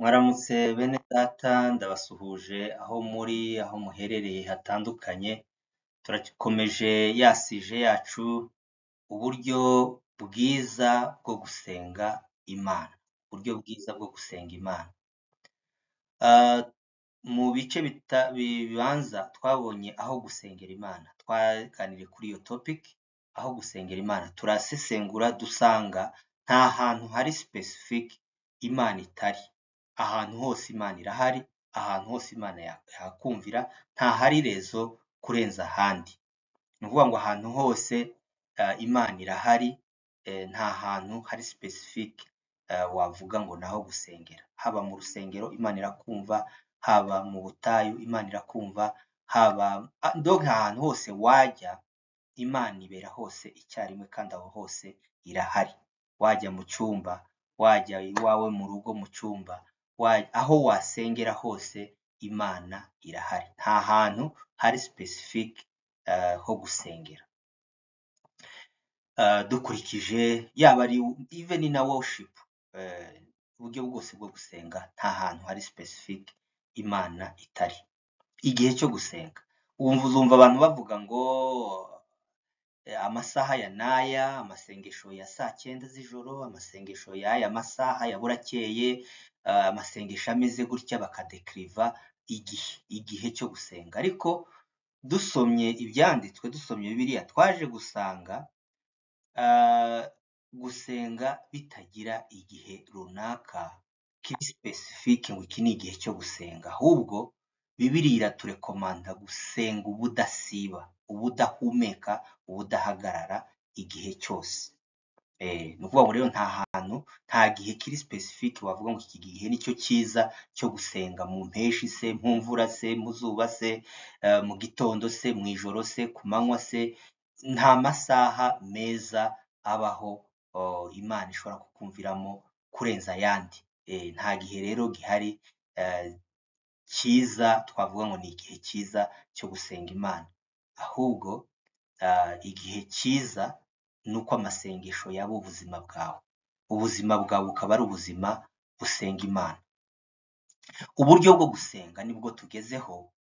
Mwaramutse bene data, ndabasuhuje aho muri, aho muherereye hatandukanye. Turakomeje ya sujet yacu, uburyo bwiza bwo gusenga Imana. Uburyo bwiza bwo gusenga Imana. Mu bice bibanza twabonye aho gusengera Imana. Twaganiriye kuri iyo topic, aho gusengera Imana. Turasesengura dusanga nta hantu hari specific Imana itari. Ahantu hose Imana irahari, ahantu hose Imana yakumvira, nta hari rezo kurenza ahandi. Ni ukuvuga ngo ahantu hose Imana irahari, nta hantu hari specific wavuga ngo naho gusengera. Haba mu rusengero Imana irakumva, haba mu butayu Imana irakumva, haba donc ahantu hose wajya Imana ibera hose icyarimwe kandi aho hose irahari. Wajya mu cyumba, wajya iwawe mu rugo mu cyumba, aho wasengera hose Imana irahari. Nta hantu hari specific ho gusengera. Dukurikije yaba ari even na worship, uburyo bwose bwo gusenga, nta hantu hari specific Imana itari. Igihe cyo gusenga, wumva uzumva abantu bavuga ngo amasaha ya n'aya, amasengesho ya saa 9 z'ijoro, amasengesho y'aya masaha ya burakeye, amasengesho ameze gutya, bakadekiriva igihe cyo gusenga. Ariko dusomye ibyanditswe, dusomye Bibiliya, twaje gusanga gusenga bitagira igihe runaka kiri specific ngo iki ni igihe cyo gusenga. Ahubwo Bibiliya iraturekomanda gusenga ubudasiba, ubudahumeka, ubudahagarara, igihe cyose. Ni ukuvuga ngo rero nta hantu, nta gihe kiri specific wavuga ngo iki gihe nicyo cyiza cyo gusenga, mu mpeshi se, mu mvura se, mu zuba se, mu gitondo se, mu ijoro se, ku manywa se. Nta masaha meza abaho Imana ishobora kukumviramo kurenza ayandi. Nta gihe rero gihari cyiza twavuga ngo ni igihe cyiza cyo gusenga Imana. Ahubwo igihe cyiza ni uko amasengesho yaba ubuzima bwawe. Ubuzima bwawe bukaba ari ubuzima busenga Imana. Uburyo bwo gusenga nibwo tugezeho,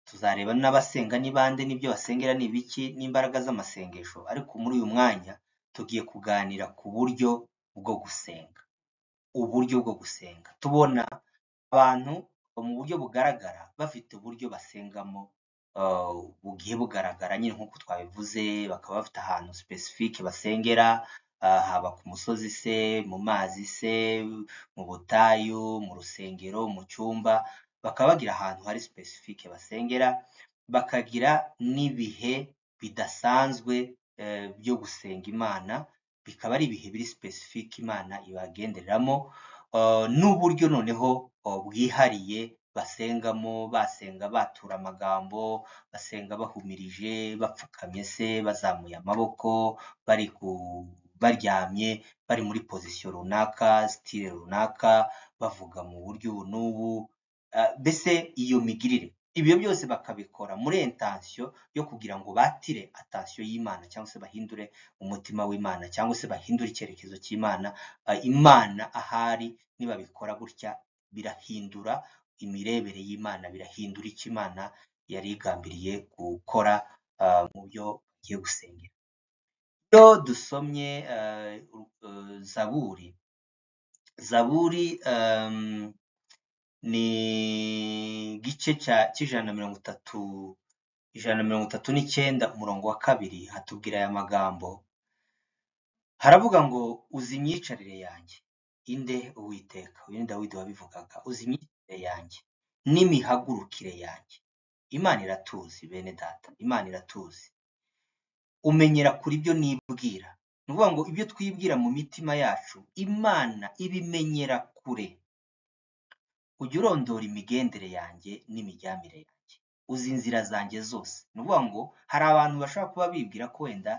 tuzareba n'abasenga ni bande, n'ibyo basengera ni ibiki, n'imbaraga z'amasengesho. Ariko muri uyu mwanya tugiye kuganira ku buryo bwo gusenga. Uburyo bwo gusenga. Tubona abantu mu buryo bugaragara bafite uburyo basengamo, bugiye bugaragara nyine nk'uko twabivuze, bakaba bafite ahantu specific basengera, haba ku musozi se, mu mazi se, mu butayu, mu rusengero, mu cyumba, bakaba bagira ahantu hari specific basengera, bakagira n'ibihe bidasanzwe byo gusenga Imana, bikaba ari ibihe biri specific Imana ibagendereramo, n'uburyo noneho bwihariye basengamo, basenga batura amagambo, basenga bahumirije, bapfukamye se, bazamuye amaboko, bari baryamye, bari muri position runaka, style runaka, bavuga mu buryo ubu n'ubu, mbese iyo migirire. Ibyo byose bakabikora muri intention yo kugira ngo batire attention y'Imana, cyangwa se bahindure umutima w'Imana, cyangwa se bahindure icyerekezo cy'Imana. Imana ahari nibabikora gutya birahindura imirebere y'Imana, birahindura icyo Imana yari igambiriye gukora mu byo bagiye gusengera. Iyo dusomye Zaburi ni igice cy'130, 139, umurongo wa 2, hatubwira aya magambo. Haravuga ngo: "Uzi imyicarire yanjye." Inde? Uwiteka. Uyu ni Dawidi wabivugaga. "Uzi imyicarire yanjye n'imihagurukire yanjye." Imana iratuzi bene data, Imana iratuzi. "Umenyera kure ibyo nibwira." Ni ukuvuga ngo ibyo twibwira mu mitima yacu, Imana ibimenyera kure. "Ujya urondora imigendere yanjye n'imiryamire yanjye. Uzi inzira zanjye zose." Ni ukuvuga ngo hari abantu bashobora kuba bibwira ko wenda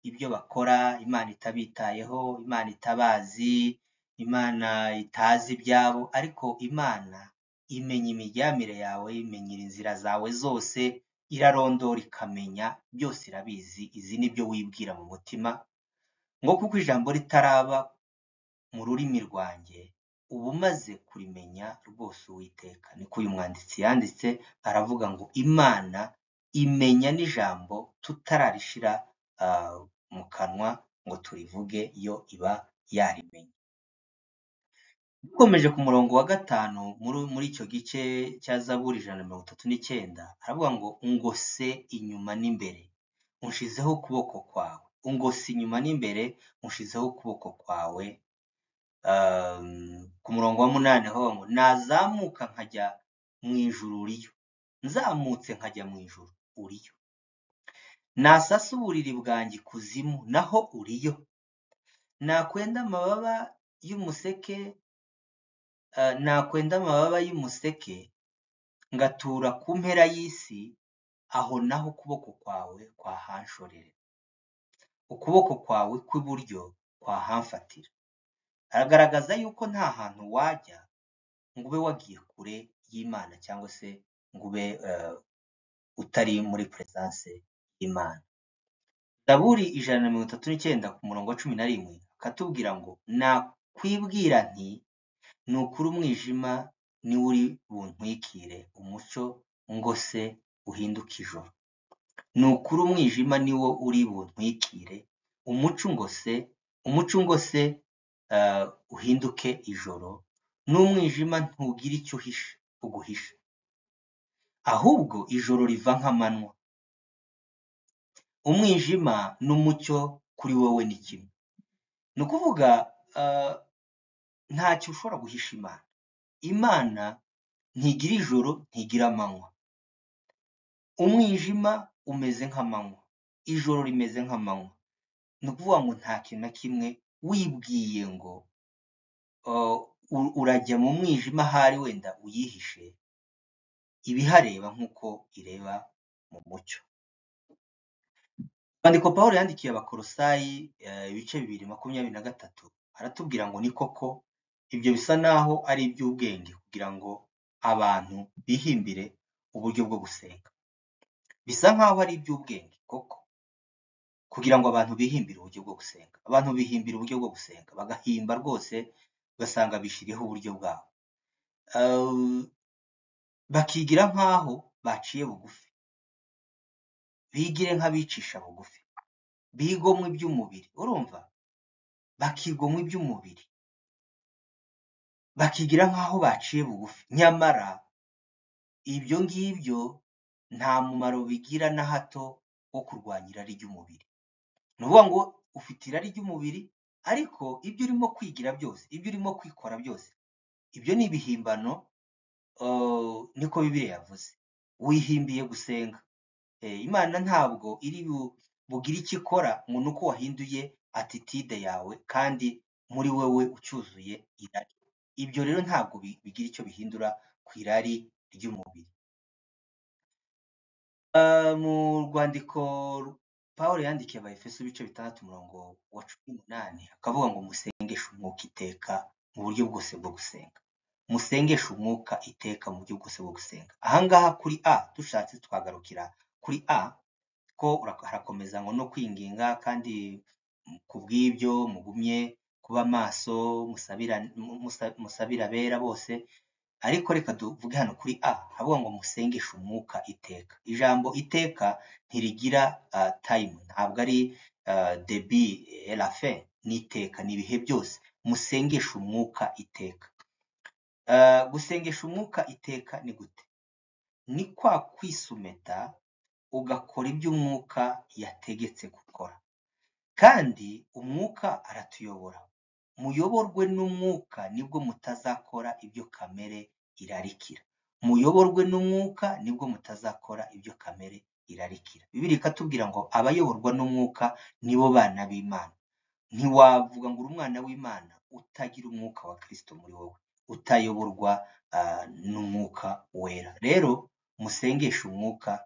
ibyo bakora Imana itabitayeho, Imana itabazi, Imana itazi ibyabo, ariko Imana imenya imiryamire yawe, imenyera inzira zawe zose, irarondora ikamenya byose, irabizi, izi nibyo wibwira mu mutima. Ngo: "Kuko ijambo ritaraba mu rurimi rwanjye, uba umaze kurimenya rwose Uwiteka. Niko uyu mwanditsi yanditse, aravuga ngo Imana imenya n'ijambo tutararishira mu kanwa ngo turivuge, yo iba yarimenye. Dukomeje ku murongo wa 5 muri icyo gice cya Zaburi 139, aravuga ngo ungose inyuma n'imbere, unshizeho ukuboko kwawe. Ungose inyuma n'imbere, unshizeho ukuboko kwawe. Ku murongo wa 8 aho ngo nazamuka nkajya mu ijuru uriyo, nzamutse nkajya mu ijuru uriyo, nasasa uburiri bwanjye ikuzimu naho uriyo, nakwenda amababa y'umuseke, nakwenda amababa y'umuseke ngatura ku mpera y'isi, aho naho ukuboko kwawe kwahanshorera, ukuboko kwawe kw'iburyo kwahamfatira. Aragaragaza yuko nta hantu wajya ngo ube wagiye kure y'Imana cyangwa se ngo ube utari muri presence y'Imana. Zaburi 139 ku murongo wa 11 akatubwira ngo nakwibwira nti ni ukuri umwijima niwo uri buntwikire, umucyo ngose uhinduke ijoro. Ni ukuri umwijima niwo uri buntwikire, umucyo ngose uhinduke ijoro, n'umwijima ntugira icyo uguhisha, ahubwo ijoro riva nk'amanywa. Umwijima n'umucyo kuri wowe ni kimwe. Ni ukuvuga ntacyo ushobora guhisha Imana. Imana ntigira ijoro, ntigira amanywa. Umwijima umeze nk'amanywa, ijoro rimeze nk'amanywa. Ni ukuvuga ngo nta kintu na kimwe wibwiye ngo urajya mu mwijima ahari wenda uyihishe, ibihareba nk'uko ireba mu mucyo. Urwandiko Pawulo yandikiye Abakolosayi ibice 2:23 aratubwira ngo ni koko ibyo bisa naho ari iby'ubwenge kugira ngo abantu bihimbire uburyo bwo gusenga. Bisa nkaho ari iby'ubwenge koko kugira ngo abantu bihimbire uburyo bwo gusenga. Abantu bihimbira uburyo bwo gusenga, bagahimba rwose, ugasanga bishyiriyeho uburyo bwabo, bakigira nkaho baciye bugufi, bigire nk'abicisha bugufi, bigomwe iby'umubiri. Urumva, bakigomwa iby'umubiri, bakigira nkaho baciye bugufi, nyamara ibyo ngibyo nta mumaro bigira na hato wo kurwanya irari ry'umubiri. Ni ukuvuga ngo ufite irari ry'umubiri, ariko ibyo urimo kwigira byose, ibyo urimo kwikora byose, ibyo ni ibihimbano. Niko Bibiliya yavuze, wihimbiye gusenga. Imana ntabwo iri bugire icyo ikora ngo ni uko wahinduye attitude yawe kandi muri wewe ucyuzuye irari. Ibyo rero ntabwo bigira icyo bihindura ku irari ry'umubiri. Mu rwandiko Pawulo yandikiye Abaefeso ibice 6 umurongo wa 18 akavuga ngo musengeshe umwuka iteka mu buryo bwose bwo gusenga. Musengeshe umwuka iteka mu buryo bwose bwo gusenga. Ahangaha kuri A dushatse twagarukira kuri A, ko harakomeza ngo no kwinginga, kandi kubw'ibyo mugumye kuba maso, musabira abera bose. Ariko reka tuvuge hano kuri A havuga ngo musengeshe umwuka iteka. Ijambo iteka ntirigira time, ntabwo ari début et la fin, ni iteka, ni ibihe byose. Musengeshe umwuka iteka. Gusengesha umwuka iteka ni gute? Ni kwa kwisumeta ugakora ibyo umwuka yategetse gukora. Kandi umwuka aratuyobora. Muyoborwe n'umwuka nibwo mutazakora ibyo kamere irarikira. Muyoborwe n'umwuka nibwo mutazakora ibyo kamere irarikira. Bibiliya ikatubwira ngo abayoborwa n'umwuka nibo bana b'Imana. Ntiwavuga ngo uri umwana w'Imana utagira umwuka wa Kristo muri wowe, utayoborwa n'umwuka wera. Rero musengeshe umwuka